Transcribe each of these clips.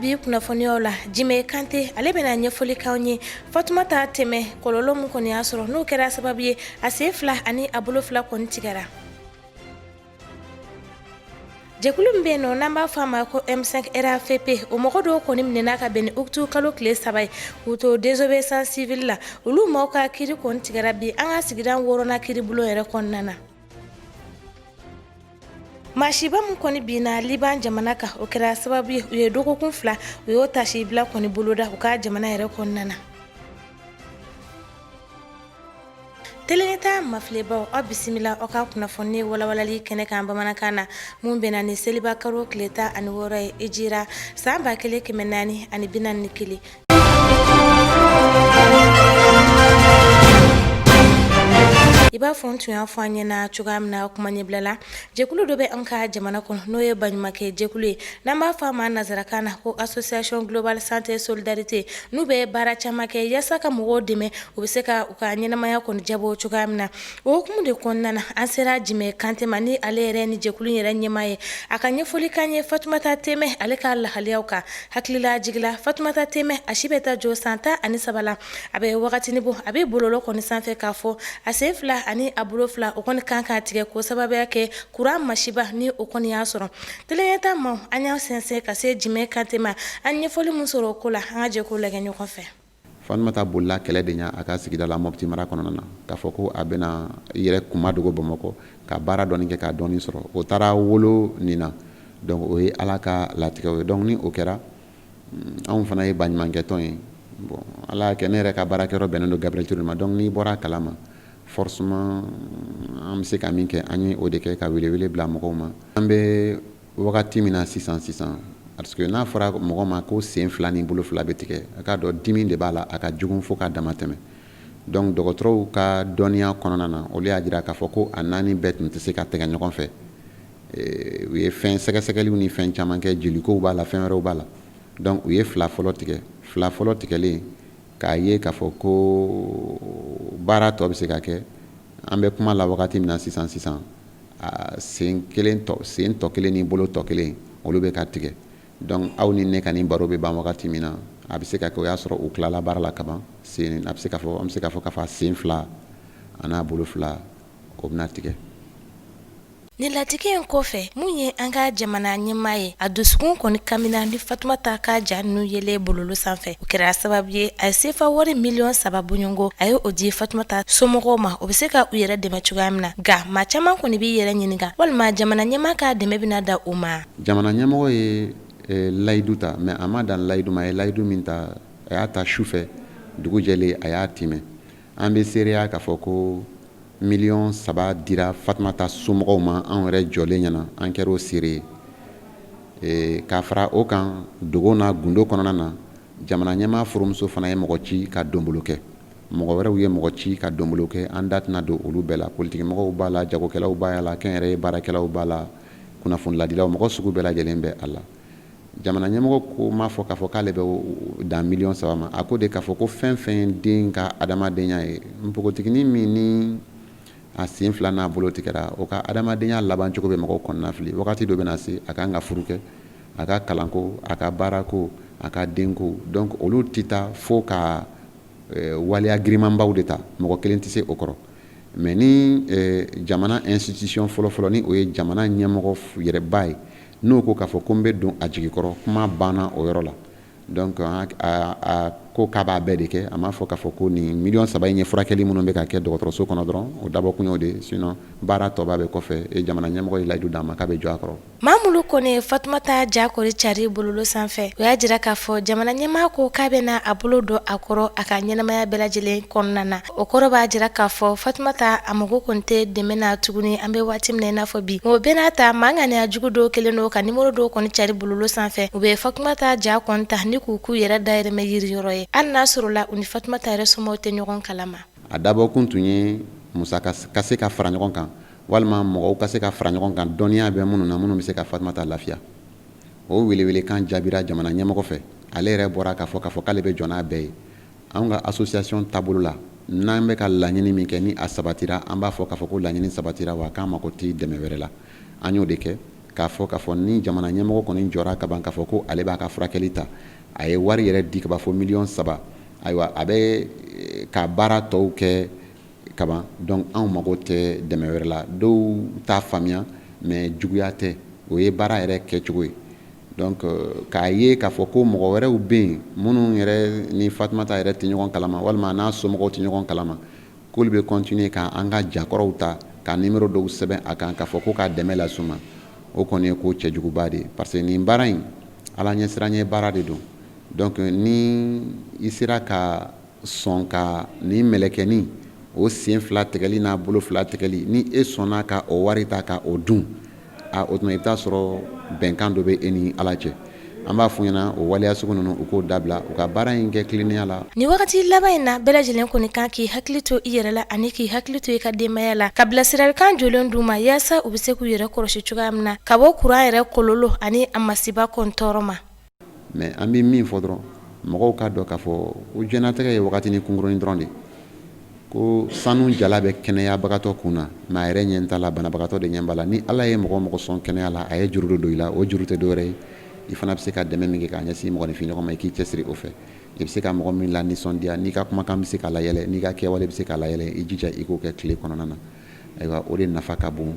bi kunnafoniyaw la, Jimɛ Kante ale bɛna ɲɛfɔli k'anw ye Fatumata Tɛmɛ kɔlɔlɔ min kɔni y'a sɔrɔ n'o kɛra sababu ye a sen fila ani a bolo fila kɔni tigɛra. Jɛkulu min bɛ yen nɔ n'an b'a fɔ a ma ko M5 RFP, o mɔgɔ dɔw kɔni minɛna ka bɛn ni uti kalo tile 3 ye k'u to désobéissance civile la. Olu maaw ka kiri kɔni tigɛra bi an ka sigida wɔɔrɔnan kiribulon yɛrɛ kɔnɔna na. Masiba min kɔni binna Liban jamana kan, o kɛra sababu ye u ye dɔgɔkun 2 u y'o tasibila kɔni boloda u ka jamana yɛrɛ kɔnɔna na. Teleɲɛta mafilɛbaw, aw bisimila aw ka kunnafoni walawalali kɛnɛ kan bamanankan na, mun bɛnna ni seliba kalo tile 16 ye hijira san 1441. I b'a fɔ n tun y'a fɔ an ɲɛna cogoya min na kuma ɲɛbila la, jɛkulu dɔ bɛ an ka jamana kɔnɔ n'o ye baɲumankɛ jɛkulu ye n'an b'a fɔ a ma nansarakan na ko Association Globale Santé Solidarité. N'u bɛ baara caman kɛ yaasa ka mɔgɔw dɛmɛ u bɛ se ka u ka ɲɛnamaya kɔni jabɔ cogoya min na. O hukumu de kɔnɔna na, an sera Jimɛ Kante ma ni ale yɛrɛ ni jɛkulu yɛrɛ ɲɛmaa ye, a ka ɲɛfɔli k'an ye Fatumata Tɛmɛ ale ka lahaliyaw kan. Hakililajigin la, Fatumata Tɛmɛ a si bɛ taa jɔ san 13 la. A bɛ wagatinin bɔ a bɛ bɔlɔlɔ kɔni sanfɛ k'a fɔ a sen fila ani a bolo fila o kɔni kan ka tigɛ k'o sababuya kɛ kuran masiba ni o kɔni y'a sɔrɔ. Teleɲɛta maaw, an y'an sɛnsɛn ka se Jimɛ Kante ma, an ɲɛfɔli min sɔrɔ o ko la, an ka jɛ k'o lajɛ ɲɔgɔn fɛ. Fatumata bolila kɛlɛ de ɲɛ a ka sigida la Mɔpti mara kɔnɔna na, k'a fɔ ko a bɛna i yɛrɛ kunma dogo Bamakɔ ka baara dɔɔni kɛ ka dɔɔni sɔrɔ. O taara wolo nin na, donc o ye Ala ka latigɛw ye. Donc ni o kɛra, anw fana ye baɲumankɛtɔn ye. Bon, Ala y'a kɛ ne yɛrɛ ka baarakɛyɔrɔ bɛnnen don Gabriel Touré ma. Donc n'i bɔra a kalama, forcément an bɛ se ka min kɛ, an ye o de kɛ ka welewele bila mɔgɔw ma. An bɛ wagati min na sisan sisan, parce que n'a fɔra mɔgɔ ma ko sen fila ni bolo fila bɛ tigɛ, a k'a dɔn dimi de b'a la, a ka jugu fo k'a dama tɛmɛ. Donc dɔgɔtɔrɔw ka dɔnniya kɔnɔna na, olu y'a jira k'a fɔ ko a naani bɛɛ tun tɛ se ka tigɛ ɲɔgɔn fɛ. U ye fɛn sɛgɛsɛgɛliw ni fɛn caman kɛ, jelikow b'a la, fɛn wɛrɛw b'a la. Donc u ye fila fɔlɔ tigɛ. Fila fɔlɔ tigɛlen, k'a ye k'a fɔ ko baara tɔ bɛ se ka kɛ. An bɛ kuma la wagati min na sisan sisan, sen kelen tɔ, sen tɔ kelen ni bolo tɔ kelen, olu bɛ ka tigɛ. Donc aw ni ne ka nin baro bɛ ban wagati min na, a bɛ se ka kɛ o y'a sɔrɔ u tilala baara la kaban. Sen, a bɛ se ka fɔ, an bɛ se ka fɔ k'a fɔ sen fila a n'a bolo fila, o bɛna tigɛ. Nin latigɛ in kɔfɛ, mun ye an ka jamana ɲɛmaa ye, a dusukun kɔni kamina ni Fatumata ka ja ninnu yelen bɔlɔlɔ sanfɛ. O kɛra sababu ye a ye sefa wari miliyɔn 3 bɔɲɔgɔnko, a ye o di Fatumata somɔgɔw ma, o bɛ se ka u yɛrɛ dɛmɛ cogoya min na. Nka maa caman kɔni b'i yɛrɛ ɲininka walima jamana ɲɛmaa ka dɛmɛ bɛna da o ma. Jamana ɲɛmɔgɔ ye layidu ta, mais a ma dan layidu ma. A ye layidu min ta, a y'a ta su fɛ, dugu jɛlen a y'a timɛ. An bɛ seereya k'a fɔ ko miliyɔn 3 dira Fatumata somɔgɔw ma anw yɛrɛ jɔlen ɲɛna, an kɛra o seere ye. K'a fara o kan, dogo n'a gundo kɔnɔna na, jamana ɲɛmaa furumuso fana ye mɔgɔ ci ka donbolo kɛ, mɔgɔ wɛrɛw ye mɔgɔ ci ka donbolo kɛ. An da tɛna don olu bɛɛ la. Politikimɔgɔw b'a la, jagokɛlaw b'a la, kɛnyɛrɛye baarakɛlaw b'a la, kunnafoniladilaw, mɔgɔ sugu bɛɛ lajɛlen bɛ a la. Jamana ɲɛmɔgɔ ko m'a fɔ k'a fɔ k'ale bɛ dan miliyɔn 3 ma. A ko de k'a fɔ ko fɛn fɛn den ka adamadenya ye, npogotiginin min ni a sen fila n'a bolo tigɛra, o ka adamadenya laban cogo bɛ mɔgɔw kɔnɔna fili. Wagati dɔ bɛna se, a kan ka furu kɛ, a ka kalanko, a ka baarako, a ka denko, donc olu tɛ taa fo ka waleya girimanbaw de ta. Mɔgɔ kelen tɛ se o kɔrɔ. Mais ni jamana institution fɔlɔfɔlɔ, ni o ye jamana ɲɛmɔgɔ yɛrɛba ye, n'o ko k'a fɔ ko n bɛ don a jigi kɔrɔ, kuma banna o yɔrɔ la. Donc a ko k'a b'a bɛɛ de kɛ. A m'a fɔ k'a fɔ ko nin miliyɔn 3 in ye furakɛli minnu bɛ ka kɛ dɔgɔtɔrɔso kɔnɔ dɔrɔn, o dabɔkun y'o de ye. Sinon baara tɔba bɛ kɔfɛ. E jamana ɲɛmɔgɔ ye layidu d'a ma k'a bɛ jɔ a kɔrɔ. Maa minnu kɔni ye Fatumata ja kɔni cari bɔlɔlɔ sanfɛ, o y'a jira k'a fɔ jamana ɲɛmaa ko k'a bɛna a bolo don a kɔrɔ a ka ɲɛnamaya bɛɛ lajɛlen kɔnɔna na. O kɔrɔ b'a jira k'a fɔ Fatumata a mago kɔni tɛ dɛmɛ na tuguni an bɛ waati min na i n'a fɔ bi. O bɛɛ n'a ta, maa ŋaniya jugu dɔw kɛlen don ka nimoro dɔw kɔni cari bɔlɔlɔ sanfɛ. U bɛ Fatumata ja kɔni ta ni k'u k'u yɛrɛ dayirimɛ yiri yɔrɔ ye, hali n'a sɔrɔla u ni Fatumata yɛrɛ somɔgɔw tɛ ɲɔgɔn kalama. A dabɔkun tun ye musaka ka se ka fara ɲɔgɔn kan, walima mɔgɔw ka se ka fara ɲɔgɔn kan dɔnniya bɛ minnu na, minnu bɛ se ka Fatumata lafiya. O welewelekan jaabira jamana ɲɛmɔgɔ fɛ. Ale yɛrɛ bɔra k'a fɔ k'a fɔ k'ale bɛ jɔ n'a bɛɛ ye. Anw ka association taabolo la, n'an bɛ ka laɲini min kɛ, ni a sabatira, an b'a fɔ k'a fɔ ko laɲini sabatira, wa k'an mako tɛ dɛmɛ wɛrɛ la. An y'o de kɛ. K'a fɔ k'a fɔ ni jamana ɲɛmɔgɔ kɔni jɔra ka ban k'a fɔ ko ale b'a ka furakɛli ta, a ye wari yɛrɛ di ka ban fo 3 miliyɔn. Ayiwa, a bɛ ka baara tɔw kɛ kaban. Donc anw mago tɛ dɛmɛ wɛrɛ la. Dɔw t'a faamuya, mais juguya tɛ, o ye baara yɛrɛ kɛcogo ye. Donc k'a ye k'a fɔ ko mɔgɔ wɛrɛw bɛ yen minnu yɛrɛ ni Fatumata yɛrɛ tɛ ɲɔgɔn kalama, walima n'a somɔgɔw tɛ ɲɔgɔn kalama, k'olu bɛ continuer ka an ka jakɔrɔw ta ka numéro dɔw sɛbɛn a kan k'a fɔ ko k'a dɛmɛ las'u ma, o kɔni ye ko cɛjuguba de ye, parce que nin baara in, Ala ɲɛsiranɲɛ baara de don. Donc ni i sera ka sɔn ka nin mɛlɛkɛnin o sen fila tigɛli n'a bolo fila tigɛli, ni e sɔnna ka o wari ta ka o dun, a o tuma i bɛ taa sɔrɔ bɛnkan dɔ bɛ e ni Ala cɛ. An b'a fɔ ɲɛna, o waleya sugu ninnu, u k'o dabila, u ka baara in kɛ tilennenya la. Ni wagati laban in na, bɛɛ lajɛlen kɔni kan k'i hakili to i yɛrɛ la ani k'i hakili to i ka denbaya la, ka bilasiralikan jɔlen d'u ma yaasa u bɛ se k'u yɛrɛ kɔlɔsi cogoya min na ka bɔ kuran yɛrɛ kɔlɔlɔ ani a masiba kɔni tɔɔrɔ ma. Mais an bɛ min fɔ dɔrɔn, mɔgɔw k'a dɔn k'a fɔ ko diɲɛlatigɛ ye wagatinin kunkurunin dɔrɔn de, ko sanu jala bɛ kɛnɛyabagatɔ kun na, mais a yɛrɛ ɲɛ t'a la, banabagatɔ de ɲɛ b'a la. Ni Ala ye mɔgɔ mɔgɔ sɔn kɛnɛya la, a ye juru dɔ don i la. O juru tɛ dɔwɛrɛ ye, i fana bɛ se ka dɛmɛ min kɛ k'a ɲɛsin mɔgɔninfin ɲɔgɔn ma, i k'i cɛsiri o fɛ. I bɛ se ka mɔgɔ min la nisɔndiya, n'i ka kumakan bɛ se k'a layɛlɛ, n'i ka kɛwale bɛ se k'a layɛlɛ, i jija i k'o kɛ tile kɔnɔna na. Ayiwa, o de nafa ka bon,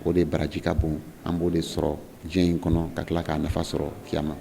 o de baraji ka bon. An b'o de sɔrɔ diɲɛ in kɔnɔ ka tila k'a nafa sɔrɔ kiyama.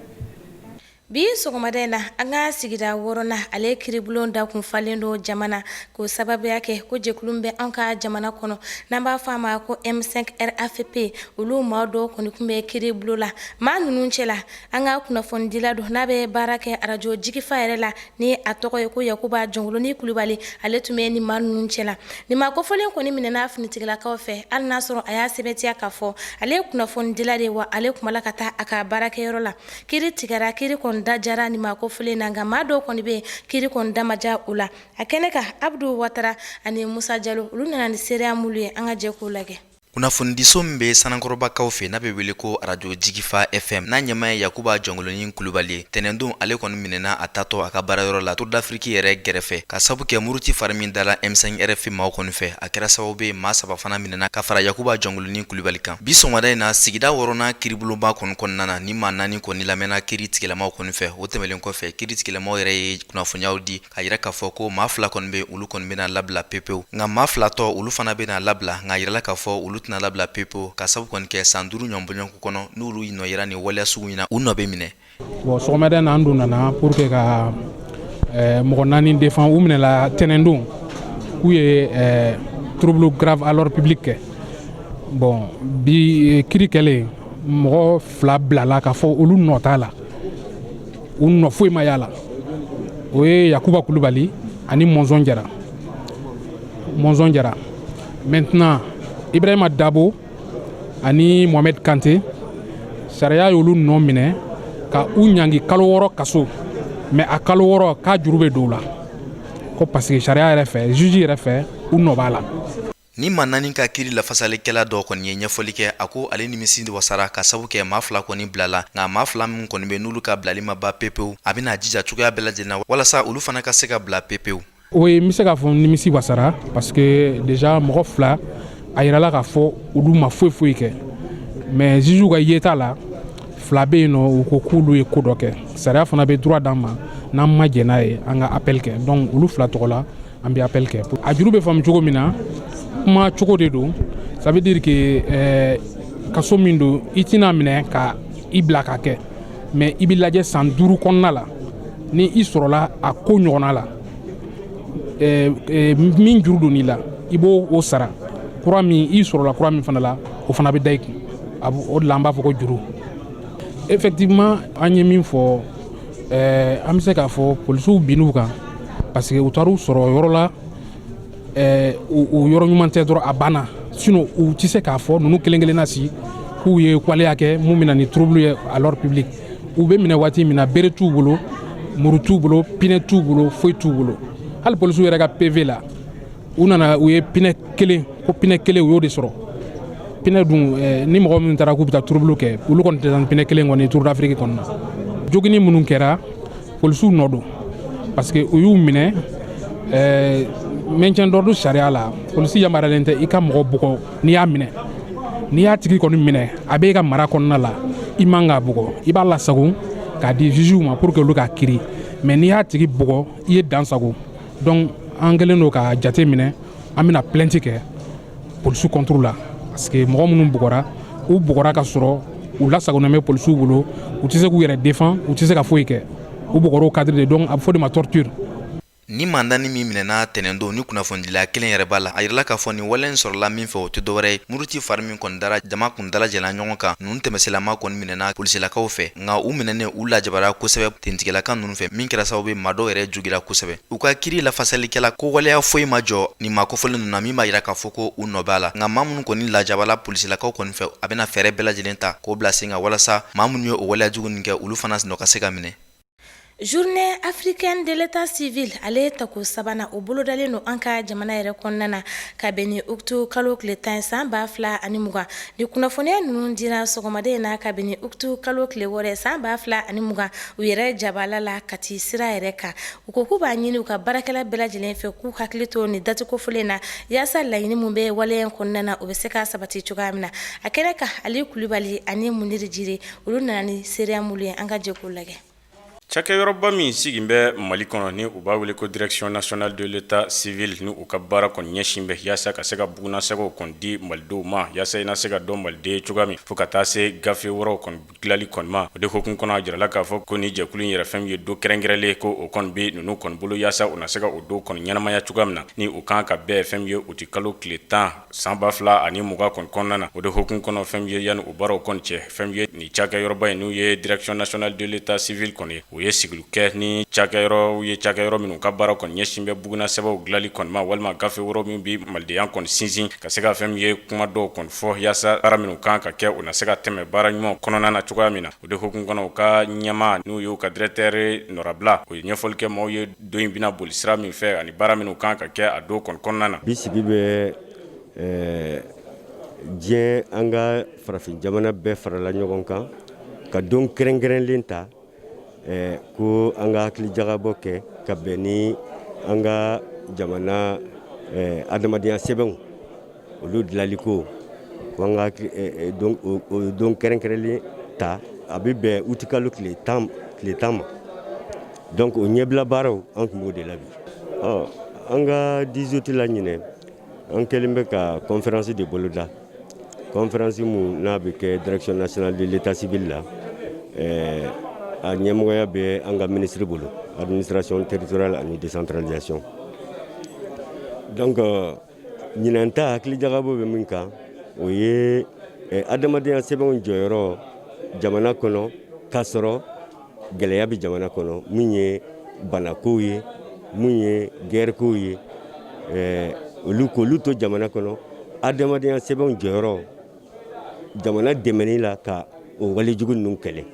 Bi sɔgɔmada in na, an ka sigida wɔɔrɔnan ale kiribulon da kun falen don jamana k'o sababuya kɛ ko jɛkulu bɛ an ka jamana kɔnɔ n'an b'a fɔ a ma ko M5 RFP, olu maa dɔw kɔni tun bɛ kiribulon la. Maa ninnu cɛ la, an ka kunnafonidila don n'a bɛ baara kɛ arajo Jigifa yɛrɛ la, ni a tɔgɔ ye ko Yakuba Jɔnkoloni Kulubali, ale tun bɛ nin maa ninnu cɛ la. Nin maa kofɔlen kɔni minɛna finitigilakaw fɛ, hali n'a sɔrɔ a y'a sɛbɛntiya k'a fɔ ale ye kunnafonidila de ye, wa ale tun b'a la ka taa a ka baarakɛyɔrɔ la. Kiri tigɛra, kiri kɔni da jara nin maa kofɔlen na, nka maa dɔw kɔni bɛ yen, kiri kɔni da ma ja u la. A kɛnɛ kan, Abudu Watara ani Musa Jalo, olu nana ni seereya minnu ye, an ka jɛ k'u lajɛ. Kunnafonidiso min bɛ Sanankɔrɔbakaw fɛ, n'a bɛ wele ko arajo Jigifa FM, n'a ɲɛmaa ye Yakuba Jɔnkolonin Kulubali ye, tɛnɛndon ale kɔni minɛna a taatɔ a ka baarayɔrɔ la Tour d'Afrique yɛrɛ gɛrɛfɛ, ka sabu kɛ muruti fari min dala M5 RFP maaw kɔni fɛ. A kɛra sababu ye maa saba fana minɛna ka fara Yakuba Jɔnkolonin Kulubali kan. Bi sɔgɔmada in na, sigida wɔɔrɔnan kiribulonba kɔni kɔnɔna na, ni maa naani kɔni lamɛnna kiri tigɛlamaw kɔni fɛ. O tɛmɛnen kɔfɛ, kiri tigɛlamaw yɛrɛ ye kunnafoniyaw di k'a yira k'a fɔ ko maa fila kɔni bɛ, olu kɔni bɛna labila pepewu, nka maa fila tɔ, olu fana bɛna labila, nka a yirala k'a fɔ olu tɛna labila pepewu, ka sabu kɔni kɛ san 5 ɲɔgɔn bɔɲɔgɔnko kɔnɔ, n'olu nɔ yera nin waleya sugu in na, u nɔ bɛ minɛ. Bon, sɔgɔmada in na, an dun nana pour que ka mɔgɔ naani défend. U minɛla tɛnɛndon k'u ye trouble grave à l'ordre public kɛ. Bon, bi kiri kɛlen, mɔgɔ fila bilala k'a fɔ olu nɔ t'a la, u nɔ foyi ma y'a la. O ye Yakuba Kulubali ani Mɔnzɔn Jara, Mɔnzɔn Jara. Maintenant, Ibrahima Dabo ani Mohamed Kante, sariya y'olu nɔ minɛ ka u ɲangi kalo 6 kaso, mais a kalo 6 k'a juru bɛ don u la ko parce que sariya yɛrɛ fɛ, juge yɛrɛ fɛ, u nɔ b'a la. Ni maa naani ka kiri lafasalikɛla dɔ kɔni ye ɲɛfɔli kɛ, a ko ale nimisi wasara ka sabu kɛ maa fila kɔni bilala, nka maa fila min kɔni bɛ, n'olu ka bilali ma ban pepewu, a bɛna jija cogoya bɛɛ lajɛlen na walasa olu fana ka se ka bila pepewu. Oui, n bɛ se k'a fɔ nimisi wasara, parce que déjà mɔgɔ fila, a yirala k'a fɔ olu ma foyi foyi kɛ, mais juge ka yeta la, fila bɛ yen nɔ, u ko k'olu ye ko dɔ kɛ. Sariya fana bɛ droit d'an ma, n'an ma jɛn n'a ye, an ka appel kɛ. Donc olu fila tɔgɔ la, an bɛ appel kɛ. A juru bɛ faamu cogo min na, kuma cogo de don. Ça veut dire que kaso min don, i tɛna minɛ ka i bila ka kɛ, mais i bɛ lajɛ san 5 kɔnɔna la, ni i sɔrɔla a ko ɲɔgɔnna la, min juru don i la, i b'o o sara. Kura min i sɔrɔla, kura min fana la, o fana bɛ da i kun. O de la an b'a fɔ ko juru. Effectivement, an ye min fɔ, an bɛ se k'a fɔ polisiw binn'u kan, parce que u taar'u sɔrɔ yɔrɔ la, o yɔrɔ ɲuman tɛ dɔrɔn, a banna. Sinon u tɛ se k'a fɔ ninnu kelen kelenna si k'u ye waleya kɛ mun bɛ na ni trouble ye à l'ordre public. U bɛ minɛ waati min na, bere t'u bolo, muru t'u bolo, pinɛ t'u bolo, foyi t'u bolo. Hali polisiw yɛrɛ ka PV la, u nana, u ye pinɛ kelen ko pinɛ kelen, u y'o de sɔrɔ. Pinɛ dun, ni mɔgɔ min taara k'u bɛ taa trouble kɛ, olu kɔni tɛ taa ni pinɛ kelen kɔni Tour d'Afrique kɔnɔna na. Jogini minnu kɛra, polisiw nɔ don, parce que u y'u minɛ maintien d'ordre sariya la. Polisi yamaruyalen tɛ i ka mɔgɔ bugɔ n'i y'a minɛ. N'i y'a tigi kɔni minɛ, a b'e ka mara kɔnɔna la, i man k'a bugɔ. I b'a lasago k'a di jugew ma pour que olu k'a kiri. Mais n'i y'a tigi bugɔ, i ye dan sago. Donc an kɛlen don k'a jate minɛ, an bɛna plainte kɛ polisiw contre la, parce que mɔgɔ minnu bugɔra, u bugɔra ka sɔrɔ u lasagonnen bɛ polisiw bolo, u tɛ se k'u yɛrɛ défend, u tɛ se ka foyi kɛ. U bugɔra o cadre de. Donc a bɛ fɔ de ma torture. Ni mandani min minɛna tɛnɛndon ni kunnafonidila kelen yɛrɛ b'a la, a yirala k'a fɔ nin wale in sɔrɔla min fɛ, o tɛ dɔwɛrɛ ye muruti fari min kɔni dara jama kun dalajɛla ɲɔgɔn kan. Ninnu tɛmɛselama kɔni minɛna polisilakaw fɛ, nka u minɛnen, u lajabara kosɛbɛ tentigɛlaka ninnu fɛ, min kɛra sababu ye maa dɔw yɛrɛ jogira kosɛbɛ. U ka kiri lafasalikɛla ko waleya foyi ma jɔ nin maa kofɔlen ninnu na min b'a yira k'a fɔ ko u nɔ b'a la. Nka maa minnu kɔni lajabala polisilakaw kɔni fɛ, a bɛna fɛɛrɛ bɛɛ lajɛlen ta k'o bila sen kan walasa maa minnu ye o waleya jugu nin kɛ, olu fana nɔ ka se ka minɛ. Journée africaine de l'état civil, ale tako sabanan, o bolodalen don an ka jamana yɛrɛ kɔnɔna na ka bɛn ni août kalo tile 10 san 2020. Ni kunnafoniya ninnu dira sɔgɔmaden in na ka bɛn ni août kalo tile 6 san 2020, u yɛrɛ jabala la Kati sira yɛrɛ kan. U ko k'u b'a ɲini u ka baarakɛla bɛɛ lajɛlen fɛ k'u hakili to nin date kofɔlen na, yaasa laɲini min bɛ waleya kɔnɔna na, o bɛ se ka sabati cogoya min na. A kɛnɛ kan, Ali Kulibali ani Muniri Jire, olu nana ni seereya mulu ye. An ka jɛ k'u lajɛ. Cakɛyɔrɔba min sigin bɛ Mali kɔnɔ, ni u b'a wele ko Direction nationale de l'état civil, ni u ka baara kɔni ɲɛsin bɛ yaasa ka se ka bugunnasɛgɛw kɔni di malidenw ma, yaasa i na se ka dɔn maliden cogoya min, fo ka taa se gafe wɛrɛw kɔni dilali kɔni ma. O de hukumu kɔnɔ, a jirala k'a fɔ ko ni jɛkulu in yɛrɛ, fɛn min ye don kɛrɛnkɛrɛnlen ko o kɔni bɛ ninnu kɔni bolo, yaasa u na se ka o don kɔni ɲɛnamaya cogoya min na, ni u kan ka bɛn fɛn min ye uti kalo tile 10 san 2020 kɔni kɔnɔna na. O de hukumu kɔnɔ, fɛn min ye yanni o baaraw kɔni cɛ, fɛn min ye nin cakɛyɔrɔba in, n'u ye Direction nationale de l'état civil kɔni ye, u ye sigiliw kɛ ni cakɛyɔrɔw ye, cakɛyɔrɔ minnu ka baara kɔni ɲɛsin bɛ bugunna sɛbɛnw dilanli kɔni ma, walima gafe wɛrɛw min bɛ malidenya kɔni sinsin, ka se ka fɛn min ye kuma dɔw kɔni fɔ, yaasa baara minnu kan ka kɛ, u na se ka tɛmɛ baara ɲuman kɔnɔna na cogoya min na. O de hukumu kɔnɔ, u ka ɲɛmaa, n'u y'u ka directeur nɔrabila, o ye ɲɛfɔli kɛ maaw ye don in bɛna boli sira min fɛ ani baara minnu kan ka kɛ a don kɔni kɔnɔna na. Bi sigi bɛ diɲɛ, an ka farafin jamana bɛɛ farala ɲɔgɔn kan ka don kɛrɛnkɛrɛnlen ta ko an ka hakili jagabɔ kɛ ka bɛn ni an ka jamana adamadenya sɛbɛnw olu dilanli ko an ka don kɛrɛnkɛrɛnlen ta. A bɛ bɛn utikalo tile 10 ma. Donc o ɲɛbila baaraw, an tun b'o de la bi. Ɔ an ka 10 août la ɲinɛ, an kɛlen bɛ ka conférence de boloda, conférence mun n'a bɛ kɛ Direction nationale de l'état civil la. A ɲɛmɔgɔya bɛ an ka ministre bolo, administration territoriale ani décentralisation. Donc ɲinan ta, hakili jagabɔ bɛ min kan, o ye adamadenya sɛbɛnw jɔyɔrɔ jamana kɔnɔ, k'a sɔrɔ gɛlɛya bɛ jamana kɔnɔ, min ye banakow ye, mun ye guerre ye, olu k'olu to jamana kɔnɔ, adamadenya sɛbɛnw jɔyɔrɔ jamana dɛmɛni la ka o walejugu ninnu kɛlɛ,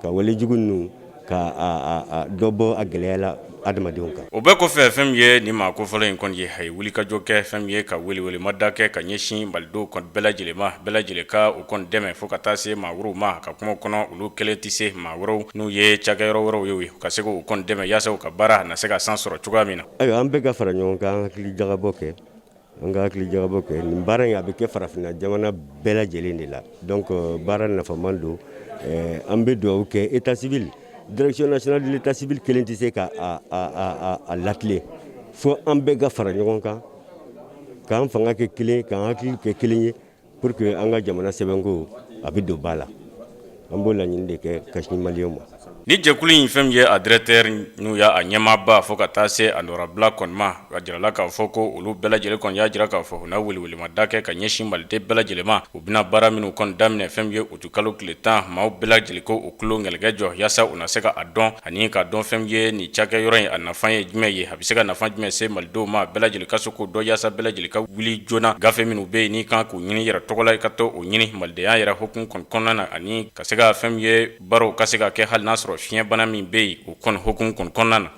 ka walejugu ninnu ka a dɔ bɔ a gɛlɛya la adamadenw kan. O bɛɛ kɔfɛ, fɛn min ye nin maa kofɔlen in kɔni ye, a ye wulikajɔ kɛ, fɛn min ye ka welewelemada kɛ ka ɲɛsin malidenw kɔni bɛɛ lajɛlen ma, bɛɛ lajɛlen ka u kɔni dɛmɛ, fo ka taa se maa wɛrɛw ma ka kuma kɔnɔ. Olu kelen tɛ se, maa wɛrɛw n'u ye cakɛyɔrɔ wɛrɛw ye, u ka se k'u kɔni dɛmɛ yaasa u ka baara na se ka san sɔrɔ cogoya min na. Ayiwa, an bɛɛ ka fara ɲɔgɔn kan, an hakili jagabɔ kɛ, an ka hakili jagabɔ kɛ. Nin baara in, a bɛ kɛ farafinna jamana bɛɛ lajɛlen de la. Donc baara nafaman don. An bɛ dugawu kɛ état civil, Direction nationale de l'état civil kelen tɛ se ka a latilen, fo an bɛɛ ka fara ɲɔgɔn kan, k'an fanga kɛ kelen, k'an hakili kɛ kelen ye, pour que an ka jamana sɛbɛnko a bɛ don ba la. An b'o laɲini de kɛ ka sin maliyɛnw ma. Ni jɛkulu in, fɛn min ye a directeur, n'u y'a ɲɛmaaba, fo ka taa se a nɔrabila kɔni ma, a jirala k'a fɔ ko olu bɛɛ lajɛlen kɔni y'a jira k'a fɔ u na welewelemada kɛ ka ɲɛsin maliden bɛɛ lajɛlen ma. U bɛna baara minnu kɔni daminɛ, fɛn min ye uti kalo tile 10, maaw bɛɛ lajɛlen ko u tulo ŋɛlɛkɛ jɔ, yaasa u na se ka a dɔn ani k'a dɔn fɛn min ye nin cakɛyɔrɔ in, a nafa ye jumɛn ye, a bɛ se ka nafa jumɛn se malidenw ma. Bɛɛ lajɛlen ka se k'o dɔn, yaasa bɛɛ lajɛlen ka wuli joona, gafe minnu bɛ yen n'i kan k'u ɲini yɛrɛ tɔgɔ la, i ka to o ɲini malidenya yɛrɛ hukumu kɔni kɔnɔna na, ani ka se ka fɛn min ye baaraw ka se ka kɛ, hali n'a sɔrɔ fiɲɛbana min bɛ yen, o kɔni hukumu kɔni kɔnɔna na.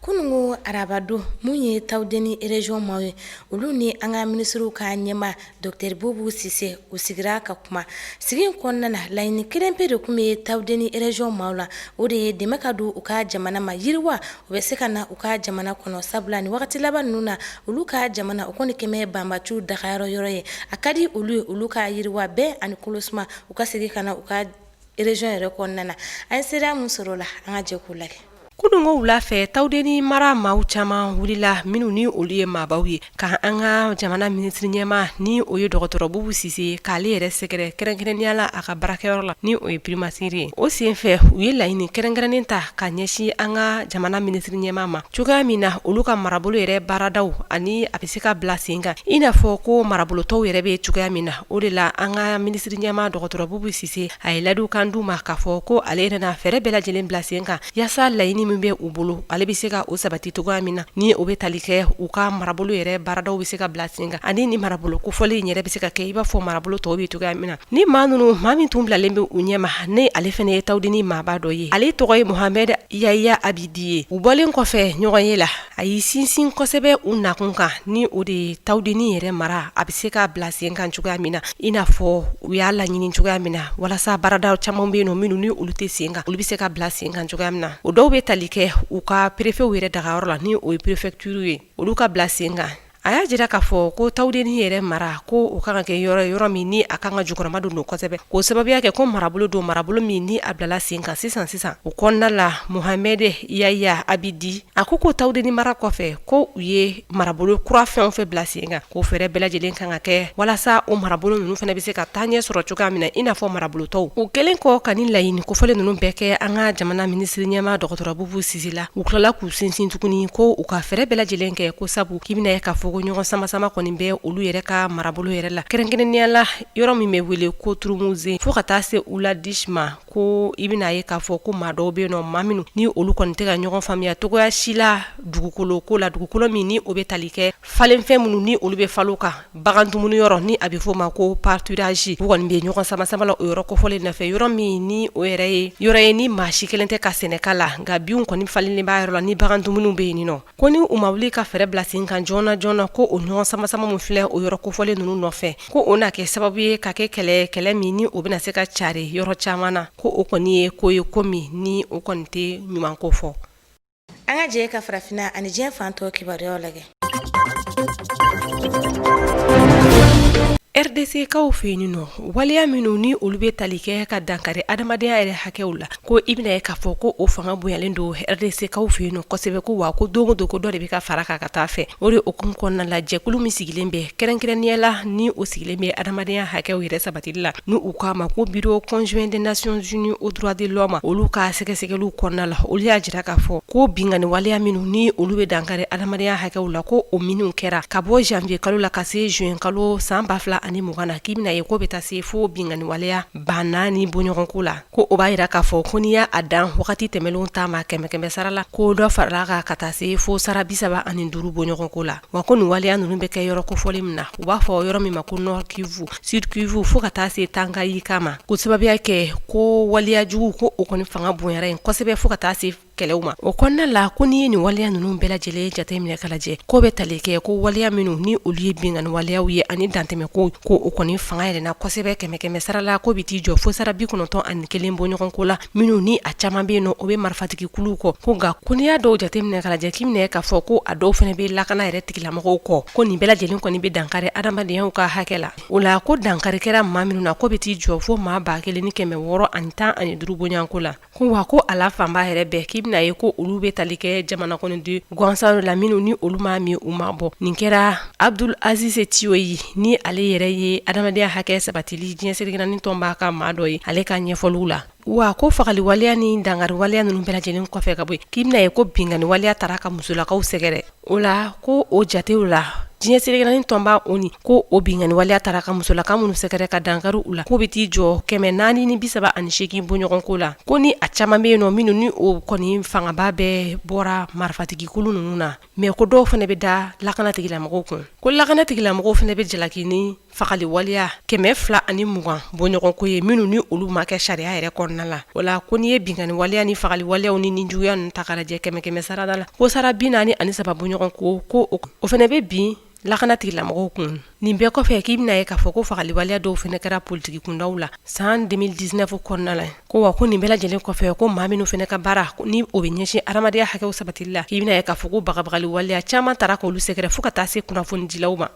Kununko arabadon, mun ye Tawudeni région maaw ye, olu ni an ka minisiriw ka ɲɛmaa docteur Bubu Sise, u sigira ka kuma. Sigi in kɔnɔna na, laɲini kelen pe de tun bɛ Tawudeni région maaw la, o de ye dɛmɛ ka don u ka jamana ma, yiriwa o bɛ se ka na u ka jamana kɔnɔ, sabula ni wagati laban ninnu na, olu ka jamana o kɔni kɛmɛ banbaciw dagayɔrɔ yɔrɔ ye. A ka di olu ye olu ka yiriwa bɛɛ ani kolosuma u ka segin ka na u ka région yɛrɛ kɔnɔna na. An ye seereya min sɔrɔ o la, an ka jɛ k'o lajɛ. Kununko wula fɛ, Tawudeni mara maaw caman wulila, minnu ni olu ye maabaw ye, ka an ka jamana minisiri ɲɛmaa ni o ye dɔgɔtɔrɔ Bubu Sise, k'ale yɛrɛ sɛgɛrɛ kɛrɛnkɛrɛnnenya la a ka baarakɛyɔrɔ la, ni o ye primature ye. O senfɛ, u ye laɲini kɛrɛnkɛrɛnnen ta ka ɲɛsin an ka jamana minisiri ɲɛmaa ma, cogoya min na olu ka marabolo yɛrɛ baaradaw ani a bɛ se ka bila sen kan i n'a fɔ ko marabolo tɔw yɛrɛ bɛ cogoya min na. O de la, an ka minisiri ɲɛmaa dɔgɔtɔrɔ Bubu Sise, a ye layidukan d'u ma k'a fɔ ko ale yɛrɛ na fɛɛrɛ bɛɛ lajɛlen bila sen kan yaasa laɲini min bɛ u bolo, ale bɛ se ka o sabati cogoya min na, ni o bɛ tali kɛ u ka marabolo yɛrɛ baaradaw bɛ se ka bila sen kan, ani ni marabolo kofɔlen in yɛrɛ bɛ se ka kɛ i b'a fɔ marabolo tɔw bɛ cogoya min na. Ni maa ninnu, maa min tun bilalen bɛ u ɲɛma, ni ale fana ye Tawudeni maaba dɔ ye, ale tɔgɔ ye Mohamɛd Yaya Abidi ye. U bɔlen kɔfɛ ɲɔgɔnye la, a y'i sinsin kosɛbɛ u nakun kan, ni o de ye Tawudeni yɛrɛ mara a bɛ se ka bila sen kan cogoya min na, i n'a fɔ u y'a laɲini cogoya min na, walasa baarada caman bɛ yen nɔ minnu ni olu tɛ sen kan, olu bɛ se ka bila sen kan cogoya min na. O dɔw bɛ tali kɛ u ka perefew yɛrɛ dagayɔrɔ la, ni o ye préfecture ye, olu ka bila sen kan. A y'a jira k'a fɔ ko Tawudeni yɛrɛ mara, ko o kan ka kɛ yɔrɔ yɔrɔ min ni a kan ka jukɔrɔma don kosɛbɛ, k'o sababuya kɛ ko marabolo don, marabolo min ni a bilala sen kan sisan sisan. O kɔnɔna la, Mohamɛd Yaya Abidi a ko ko Tawudeni mara kɔfɛ, ko u ye marabolo kura fɛn o fɛn bila sen kan, k'o fɛɛrɛ bɛɛ lajɛlen kan ka kɛ walasa o marabolo ninnu fana bɛ se ka taa ɲɛ sɔrɔ cogoya min na, i n'a fɔ marabolo tɔw. U kɛlen kɔ ka nin laɲini kofɔlen ninnu bɛɛ kɛ an ka jamana minisiri ɲɛmaa dɔgɔtɔrɔ Bubu Sise la, u tilala k'u sinsin tuguni ko u ka fɛɛrɛ bɛɛ lajɛlen kɛ, ko sabu k'i bɛna ye k'a fɔ ko ɲɔgɔn samasama kɔni bɛ olu yɛrɛ ka marabolo yɛrɛ la, kɛrɛnkɛrɛnnenya la yɔrɔ min bɛ wele ko Turumuze fo ka taa se Uladish ma, ko i bɛna ye k'a fɔ ko maa dɔw bɛ yen nɔ, maa minnu ni olu kɔni tɛ ka ɲɔgɔn faamuya cogoya si la dugukolo ko la, dugukolo min ni o bɛ tali kɛ falenfɛn minnu ni olu bɛ falo kan, bagan dumuni yɔrɔ ni a bɛ f'o ma ko pâturage. U kɔni bɛ ɲɔgɔn samasama la o yɔrɔ kofɔlen nɔfɛ, yɔrɔ min ni o yɛrɛ ye yɔrɔ ye ni maa si kelen tɛ ka sɛnɛ k'a la, nka binw kɔni falenlen b'a yɔrɔ la ni bagan dumuniw bɛ yen nɔ. Ko ni u ma wuli ka fɛɛrɛ bila sen kan joona joona, ko o ɲɔgɔn samasama min filɛ o yɔrɔ kofɔlen ninnu nɔfɛ, ko o na kɛ sababu ye ka kɛ kɛlɛ, kɛlɛ min ni o bɛna se ka cari yɔrɔ caman na, ko o kɔni ye ko ye ko min ni o kɔni tɛ ɲuman ko fɔ. An ka jɛ ka farafinna ani diɲɛ fan tɔw kibaruyaw lajɛ. RDC kaw fɛ yen nɔ, waleya minnu ni olu bɛ tali kɛ ka dankari adamadenya yɛrɛ hakɛw la, ko i bɛna ye k'a fɔ ko o fanga bonyalen don RDC kaw fɛ yen nɔ kosɛbɛ, ko wa ko don o don ko dɔ de bɛ ka fara kan ka taa fɛ. O de hukumu kɔnɔna la, jɛkulu min sigilen bɛ kɛrɛnkɛrɛnnenya la ni o sigilen bɛ adamadenya hakɛw yɛrɛ sabatili la, ni u k'a ma ko Bureau conjoint des Nations Unies aux droits de l'homme, olu ka sɛgɛsɛgɛliw kɔnɔna la, olu y'a jira k'a fɔ ko binkanni waleya minnu ni olu bɛ dankari adamadenya hakɛw la, ko o minnu kɛra ka bɔ janvier kalo la ka se juin kalo san 2020 na, k'i bɛna ye k'o bɛ taa se fo binkanni waleya 4000 bɔɲɔgɔnko la. Ko o b'a jira k'a fɔ ko n'i y'a dan wagati tɛmɛnlenw ta ma kɛmɛ kɛmɛ sara la, ko dɔ farala kan ka taa se fo sara 35 bɔɲɔgɔnko la. Wa ko nin waleya ninnu bɛ kɛ yɔrɔ kofɔlen min na, u b'a fɔ yɔrɔ min ma ko Nord Kivu, Sud Kivu fo ka taa se Tanganyika ma, k'o sababuya kɛ ko waleya jugu ko o kɔni fanga bonyara yen kosɛbɛ fo ka taa se kɛlɛw ma. O kɔnɔna la, ko n'i ye nin waleya ninnu bɛɛ lajɛlen jateminɛ ka lajɛ, k'o bɛ tali kɛ ko waleya minnu ni olu ye binkanni waleyaw ye ani dantɛmɛko, ko o kɔni fanga yɛlɛnna kosɛbɛ kɛmɛ kɛmɛ sara la, k'o bɛ t'i jɔ fo sara 91 bɔɲɔgɔnko la, minnu ni a caman bɛ yen nɔ o bɛ marifatigi kuluw kɔ. Ko nka ko n'i y'a dɔw jateminɛ ka lajɛ, k'i bɛna ye k'a fɔ ko a dɔw fana bɛ lakana yɛrɛ tigilamɔgɔw kɔ, ko nin bɛɛ lajɛlen kɔni bɛ dankari adamadenya ka hakɛ la. O la, ko dankari kɛra maa minnu na, k'o bɛ t'i jɔ fo maa 1615 bɔɲɔgɔnko la. Ko wa ko a la fanba yɛrɛ bɛɛ, k'i bɛna ye ko olu bɛ tali kɛ jamana kɔnɔden gansan la, minnu ni olu ma min u ma bɔ. Nin kɛra Abdul Aziz Tioye, ni ale yɛrɛ ye adamadenya hakɛ sabatili diɲɛ seleke naani tɔnba ka maa dɔ ye, ale ka ɲɛfɔliw la. Wa ko fagali waleya ni dankari waleya ninnu bɛɛ lajɛlen kɔfɛ ka bɔ yen, k'i bɛna ye ko binkanni waleya taara ka musolakaw sɛgɛrɛ. O la, ko o jatew la, Diɲɛ seleke naani tɔnba ONU ko o binkanni waleya taara ka musolaka minnu sɛgɛrɛ ka dankari u la, k'o bɛ t'i jɔ 438 bɔɲɔgɔnko la, ko ni a caman bɛ yen nɔ minnu ni o kɔni fangaba bɛɛ bɔra marifatigikulu ninnu na, mais ko dɔw fana bɛ da lakana tigilamɔgɔw kun, ko lakana tigilamɔgɔw fana bɛ jalaki ni fagali waleya 220 bɔɲɔgɔnko ye minnu ni olu ma kɛ sariya yɛrɛ kɔnɔna la. O la ko n'i ye binkanni waleya ni fagali waleyaw ni nijuguya ninnu ta k'a lajɛ kɛmɛ kɛmɛ sarada la, ko sara 43 bɔɲɔgɔnko, ko o fana bɛ bin lakana tigilamɔgɔw kun. Nin bɛɛ kɔfɛ, k'i bɛna ye k'a fɔ ko fagali waleya dɔw fana kɛra politiki kundaw la san 2019 kɔnɔna la, ko wa ko nin bɛɛ lajɛlen kɔfɛ, ko maa minnu fana ka baara ni o bɛ ɲɛsin adamadenya hakɛw sabatili la, k'i bɛna ye k'a fɔ ko bagabagali waleya caman taara k'olu sɛgɛrɛ fo ka taa se kunnafonidilaw ma.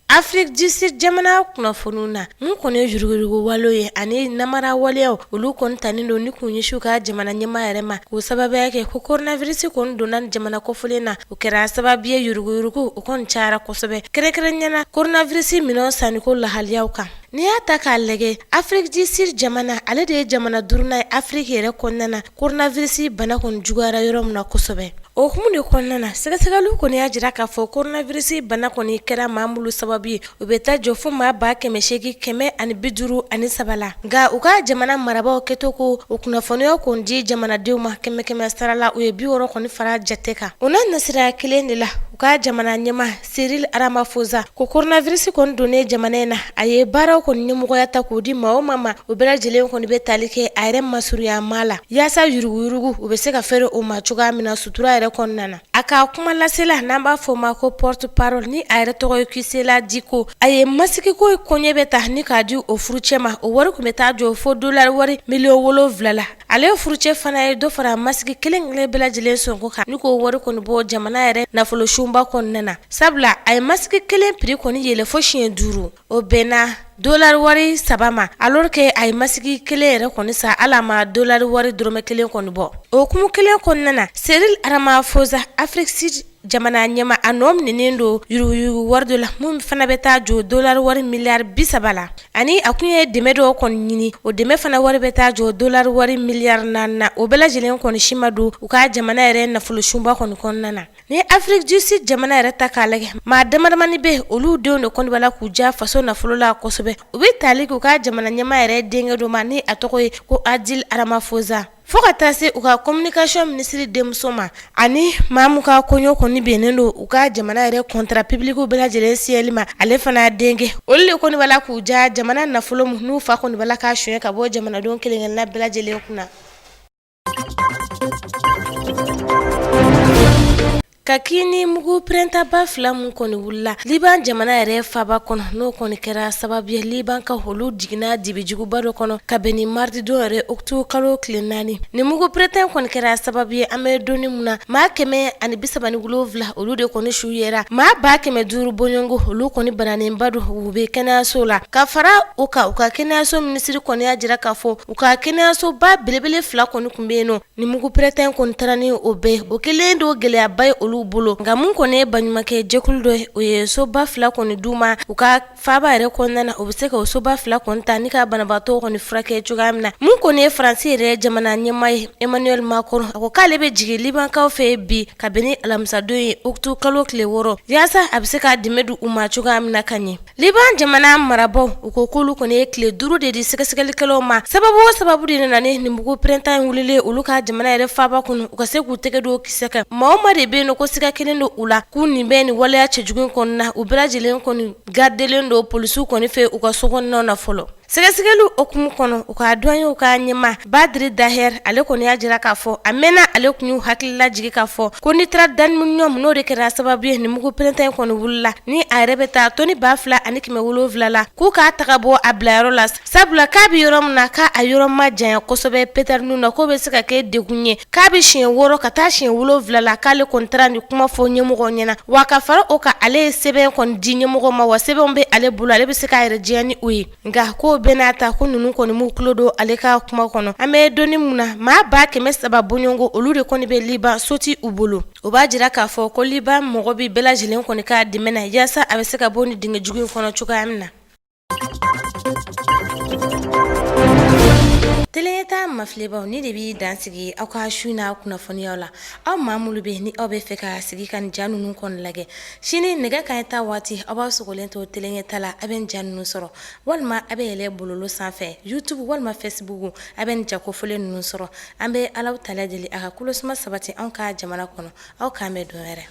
Afrique du Sud jamana kunnafoniw na, mun kɔni ye yuruguyurugu walew ye ani namara waleyaw, olu kɔni tanen don ni k'u ɲɛsin u ka jamana ɲɛmaa yɛrɛ ma, k'o sababuya kɛ ko coronavirus kɔni donna jamana kofɔlen na, o kɛra sababu ye yuruguyurugu o kɔni cayara kosɛbɛ, kɛrɛnkɛrɛnnenya la coronavirus minɛnw sanniko lahaliyaw kan. N'i y'a ta k'a lajɛ, Afrique du Sud jamana, ale de ye jamana duurunan ye Afrique yɛrɛ kɔnɔna na, coronavirus bana kɔni juguyara yɔrɔ min na kosɛbɛ. O hukumu de kɔnɔna na, sɛgɛsɛgɛliw kɔni y'a jira k'a fɔ coronavirus bana kɔni kɛra maa minnu sababu ye, u bɛ taa jɔ fo maa 853 la. Nka u ka jamana marabaaw kɛtɔ ko o kunnafoniyaw kɔni di jamanadenw ma, kɛmɛ kɛmɛ sara la, u ye 60 kɔni fara jate kan. O n'a nasira kelen de la, u ka jamana ɲɛmaa Cyril Ramaphosa ko coronavirus kɔni donnen jamana in na, a ye baaraw kɔni ɲɛmɔgɔya ta k'o di maa o maa ma, o bɛɛ lajɛlen kɔni bɛ tali kɛ a yɛrɛ masurunya maa la, yaasa yuruguyurugu u bɛ se ka fɛrɛ o ma cogoya min na sutura yɛrɛ kɔnɔna na. A ka kuma lasela n'an b'a fɔ o ma ko porte parole, ni a yɛrɛ tɔgɔ ye Khusela Diko, a ye masikiko koɲɛ bɛ ta ni k'a di o furucɛ ma, o wari tun bɛ taa jɔ fo dolari wari miliyɔn 7 la. Ale furucɛ fana ye dɔ fara masiki kelen kelen bɛɛ lajɛlen sɔngɔ kan ni k'o wari kɔni bɔ jamana yɛrɛ nafolo sunba kɔnɔna na, sabula a ye masiki kelen prix kɔni yɛlɛ fo siɲɛ 5, o bɛnna dolari wari 3 ma, alors que a ye masiki kelen yɛrɛ kɔni san hali a ma dolari wari dɔrɔmɛ kelen kɔni bɔ. O hukumu kelen kɔnɔna na, Cyril Ramaphosa, Afrique Sud jamana ɲɛmaa, a nɔ minɛnen don yuruguyurugu wari dɔ la min fana bɛ taa jɔ dolari wari miliyari 30 la, ani a kun ye dɛmɛ dɔw kɔni ɲini, o dɛmɛ fana wari bɛ taa jɔ dolari wari miliyari 4 na. O bɛɛ lajɛlen kɔni si ma don u ka jamana yɛrɛ nafolo sunba kɔni kɔnɔna na. Ni Afrique du Sud jamana yɛrɛ ta k'a lajɛ, maa damadamani bɛ olu denw de kɔni b'a la k'u ja faso nafolo la kosɛbɛ. U bɛ tali k'u ka jamana ɲɛmaa yɛrɛ denkɛ dɔ ma ni a tɔgɔ ye ko Adil Ramaphosa, fo ka taa se u ka communication minisiri denmuso ma, ani maa min ka koɲɛ kɔni bɛnnen don u ka jamana yɛrɛ contrat public bɛɛ lajɛlen siyɛli ma, ale fana denkɛ. Olu de kɔni b'a la k'u ja jamana nafolo min n'u fa kɔni b'a la k'a suɲɛ ka bɔ jamanadenw kelen-kelenna bɛɛ lajɛlen kunna. Ka kɛɲɛ ni mugu pɛrɛntaba fila min kɔni wulila Liban jamana yɛrɛ faaba kɔnɔ, n'o kɔni kɛra sababu ye Libankaw olu jiginna dibijuguba dɔ kɔnɔ ka bɛn ni marididon yɛrɛ octobre kalo tile 4. Ni mugu pɛrɛnta kɔni kɛra sababu ye an bɛ don min na, maa 137 olu de kɔni su yera, maa 500 bɔɲɔgɔnko olu kɔni bananenba don, u bɛ kɛnɛyaso la. Ka fara o kan, u ka kɛnɛyaso minisiri kɔni y'a jira k'a fɔ u ka kɛnɛyasoba belebele fila kɔni tun bɛ yen nɔ, ni mugu pɛrɛnta kɔni taara ni o bɛɛ, o kɛlen don gɛlɛyaba ye olu bolo. Nka mun kɔni ye baɲumankɛ jɛkulu dɔ ye, o ye soba fila kɔni d'u ma u ka faaba yɛrɛ kɔnɔna na, u bɛ se ka o soba fila kɔni ta ni ka banabaatɔ kɔni furakɛ cogoya min na. Mun kɔni ye Faransi yɛrɛ jamana ɲɛmaa ye Emmanuel Macron, a ko k'ale bɛ jigin Libankaw fɛ bi ka bɛn ni alamisadon ye octobre kalo tile 6, yaasa a bɛ se ka dɛmɛ di u ma cogoya min na ka ɲɛ. Liban jamana marabaaw, u ko k'olu kɔni ye tile 5 de di sɛgɛsɛgɛlikɛlaw ma, sababu o sababu de nana ni nin mugu pɛrɛnta in wulilen olu ka jamana yɛrɛ faaba kɔnɔ, u ka se k'u tɛgɛ don kisɛ kan. Maa o maa de bɛ yen nɔ ko siga kɛlen don u la k'u nin bɛ nin waleya cɛjugu in kɔnɔna na, u bɛɛ lajɛlen kɔni gardelen don polisiw kɔni fɛ u ka so kɔnɔnaw na fɔlɔ. Sɛgɛsɛgɛli hukumu kɔnɔ, u ka douaniers ka ɲɛmaa Badri Daher, ale kɔni y'a jira k'a fɔ a mɛnna ale tun y'u hakili lajigin k'a fɔ ko nitrate d'aluminium n'o de kɛra sababu ye nin mugu pɛrɛnta in kɔni wulila, ni a yɛrɛ bɛ taa tɔni 2700 la, k'u k'a taga bɔ a bilayɔrɔ la, sabula k'a bɛ yɔrɔ min na k'a a yɔrɔ ma janya kosɛbɛ pétards na, k'o bɛ se ka kɛ degun ye, k'a bɛ siɲɛ 6 ka taa siɲɛ 7 la, k'ale kɔni taara nin kuma fɔ ɲɛmɔgɔw ɲɛna, wa ka fara o kan ale ye sɛbɛn kɔni di ɲɛmɔgɔ ma, wa sɛbɛnw bɛ ale bolo, ale bɛ se k'a yɛrɛ jɛya ni o ye. Nka k'o bɛɛ n'a ta ko ninnu kɔni m'u tulo don ale ka kuma kɔnɔ. An bɛ don min na, maa 300 bɔɲɔgɔnko olu de kɔni bɛ Liban, so tɛ u bolo. O b'a jira k'a fɔ ko Liban mɔgɔ bɛ bɛɛ lajɛlen kɔni ka dɛmɛ na yaasa a bɛ se ka bɔ nin dingɛ jugu in kɔnɔ cogoya min na. Teleɲɛta mafilɛbaw, nin de bɛ dan sigi aw ka su in na kunnafoniyaw la. Aw maa minnu bɛ ni aw bɛ fɛ ka sigi ka nin ja ninnu kɔni lajɛ, sini nɛgɛ kanɲɛ 10 waati, aw b'aw sogolen to Teleɲɛta la, a bɛ nin ja ninnu sɔrɔ, walima a bɛ yɛlɛ bɔlɔlɔ sanfɛ, YouTube walima Facebook, a bɛ nin ja kofɔlen ninnu sɔrɔ. An bɛ Alahu taala deli a ka kolosuma sabati anw ka jamana kɔnɔ. Aw k'an bɛn don wɛrɛ.